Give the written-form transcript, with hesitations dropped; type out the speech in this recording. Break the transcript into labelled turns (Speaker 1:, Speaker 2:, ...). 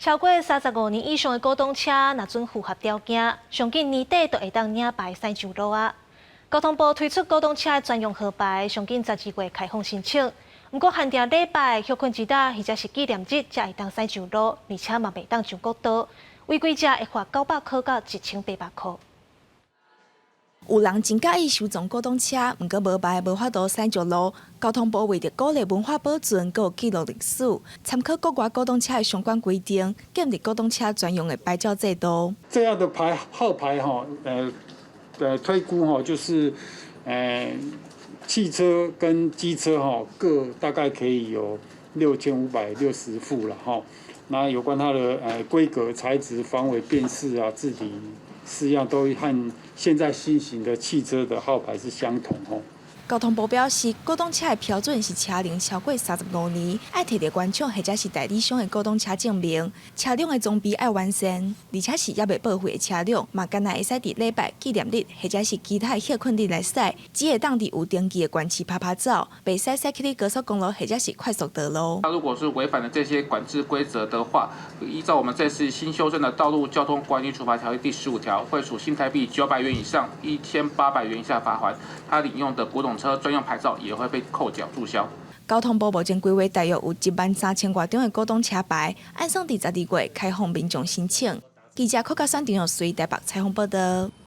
Speaker 1: 超過35年以上的古董車，若準符合條件，上緊年底就會當領牌駛上路啊！交通部推出古董車專用號牌，上緊12月開放申請。毋過限定禮拜、歇睏之晝或者是紀念日，才會當駛上路，而且嘛袂當上國道。違規者會罰900塊到1800塊。
Speaker 2: 有人真佮意收藏古董車，毋過無牌無法度駛上路。交通部為著鼓勵文化保存，閣有記錄歷史，參考國外古董車的相關規定，建立古董車專用的牌照制度。
Speaker 3: 這樣的牌號牌哈，推估哈，就是汽車跟機車哈各大概可以有6560副了哈。那有關它的規格、材質、防偽辨識啊、字體式樣都和現在新型的汽車的號牌是相同哦。
Speaker 2: 交通部表示，古董車的標準是車齡超過35年，愛提著原廠或者是代理商的古董車證明，車輛的裝備愛完善，而且是猶未報廢的車輛，嘛干焦會使佇禮拜、紀念日或者是其他的歇睏日來駛，只會當佇有登記的縣市趴趴走，袂使駛去高速公路或者是快速道路。
Speaker 4: 那如果是違反了這些管制規則的話，依照我們這次新修正的《道路交通管理處罰條例》第15條，會處新台幣900元以上1800元以下罰鍰。他領用的古董車專用牌照也會被扣繳註銷。
Speaker 2: 交通部目前規劃大約有1萬3000外張的古董車牌，按算佇12月開放民眾申請。記者柯家山、陳玉穗台北採訪報道。